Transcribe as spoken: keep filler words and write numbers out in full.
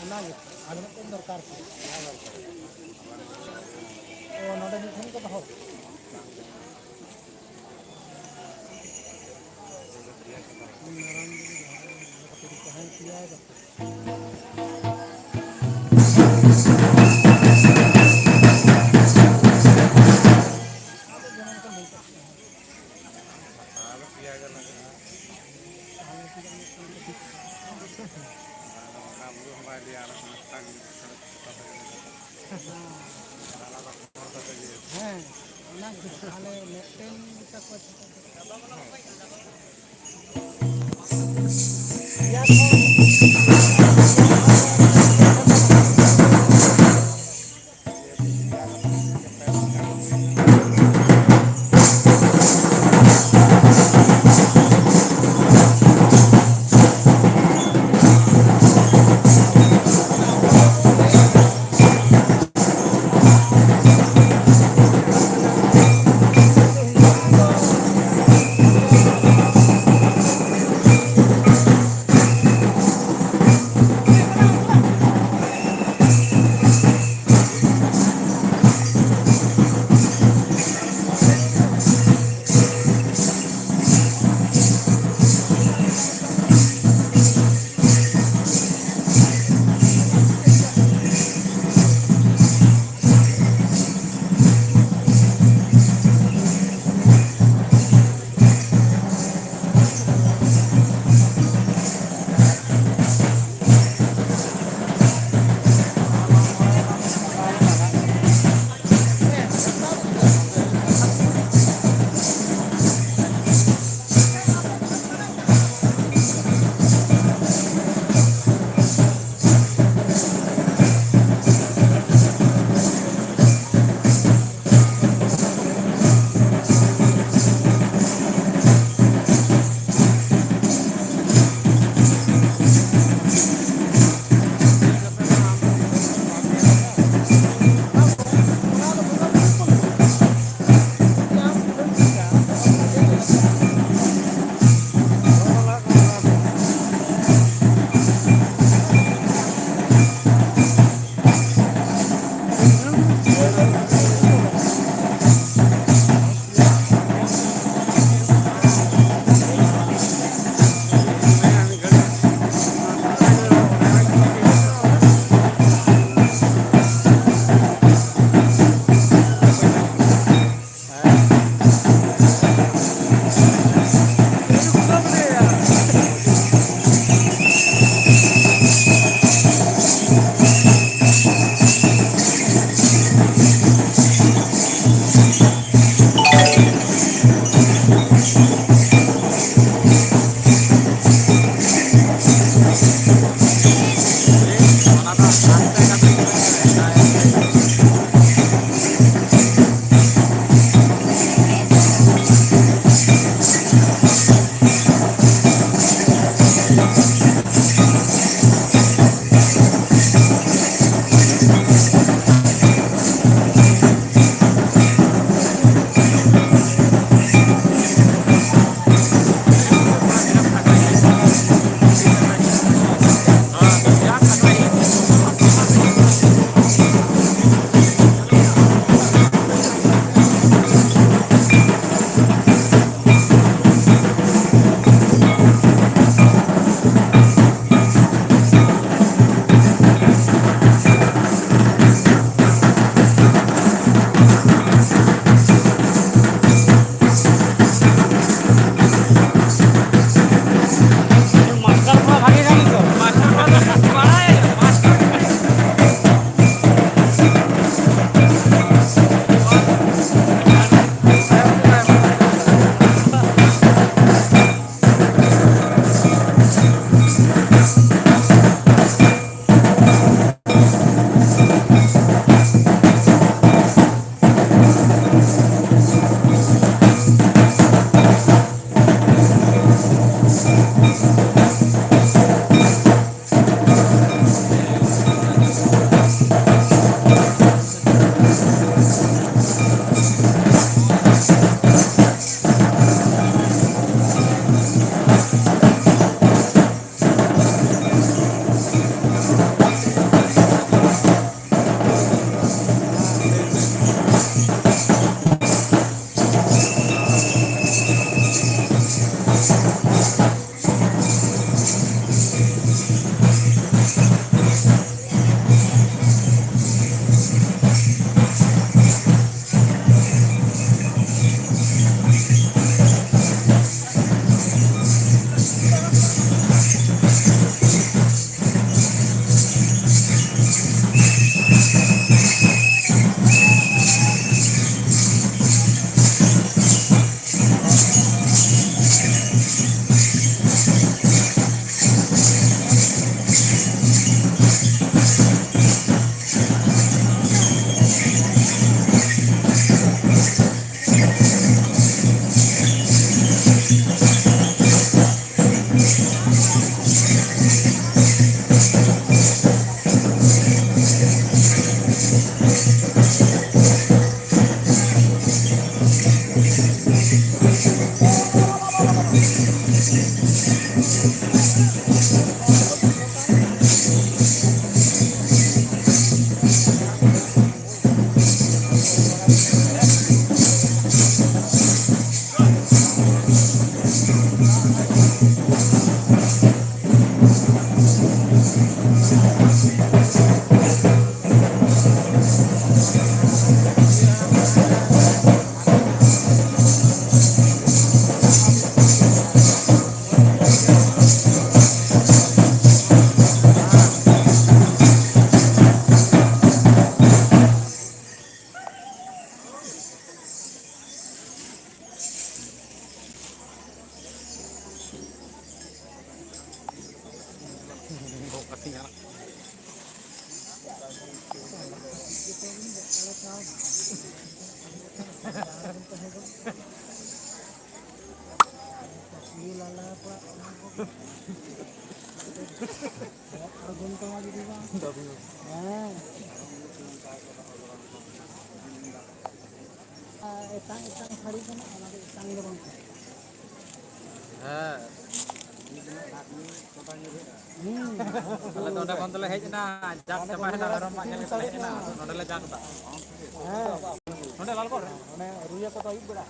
ᱚᱱᱟᱜᱮ ᱟᱨ ᱢᱤᱫᱴᱮᱱ ᱫᱚᱨᱠᱟᱨ ᱠᱟᱱᱟ᱾ ᱚ, ᱱᱚᱰᱮ ᱢᱤᱫ ᱴᱷᱮᱱ ᱠᱚ ᱫᱚᱦᱚ᱾ ᱢᱟᱨᱟᱝ ᱵᱩᱨᱩ ᱡᱟᱦᱮᱨ ᱟᱭᱳ ᱠᱟᱹᱴᱤᱡ ᱛᱟᱦᱮᱸ ᱯᱮᱭᱟ ᱠᱟᱛᱮ᱾ ᱦᱮᱸ, ᱚᱱᱟ ᱜᱮ᱾ ᱛᱟᱦᱞᱮ ᱢᱤᱫᱴᱮᱱ ᱜᱮᱛᱟ ᱠᱚᱣᱟ ᱪᱷᱳᱴᱳ ᱠᱷᱟᱴᱳ᱾ ᱢᱟᱥᱴᱟᱨ ᱠᱚ ᱵᱷᱟᱜᱮ ᱜᱟᱱ ᱫᱚ᱾ ᱢᱟᱥᱴᱟᱨ ᱠᱚ ᱵᱟᱲᱟᱭ, ᱢᱟᱥᱴᱟᱨ ᱵᱟᱹᱠᱤ ᱧᱟᱢᱚᱜ᱾ ᱦᱮᱸ᱾ ᱮᱴᱟᱜ ᱮᱴᱟᱜ ᱥᱟᱹᱲᱤ ᱠᱟᱱᱟ, ᱚᱱᱟ ᱫᱚ ᱮᱴᱟᱜ ᱫᱚ ᱵᱟᱝ ᱠᱟᱱᱟ᱾ ᱦᱮᱸ᱾ ᱦᱩᱸ᱾ ᱟᱞᱮ ᱫᱚ ᱚᱸᱰᱮ ᱠᱷᱚᱱ ᱫᱚᱞᱮ ᱦᱮᱡ ᱮᱱᱟ, ᱡᱟᱠ ᱪᱟᱵᱟᱭᱮᱱᱟ, ᱢᱮᱨᱚᱢ ᱢᱟᱜ ᱧᱮᱞ ᱞᱮ ᱦᱮᱡ ᱮᱱᱟ, ᱱᱚᱸᱰᱮ ᱞᱮ ᱡᱟᱠ ᱮᱫᱟ᱾ ᱦᱮᱸ᱾ ᱱᱚᱸᱰᱮ ᱞᱟᱞᱜᱚᱲ ᱨᱮ? ᱚᱱᱮ ᱨᱩᱭᱟ ᱠᱚᱫᱚ ᱟᱹᱭᱩᱵ ᱵᱮᱲᱟ᱾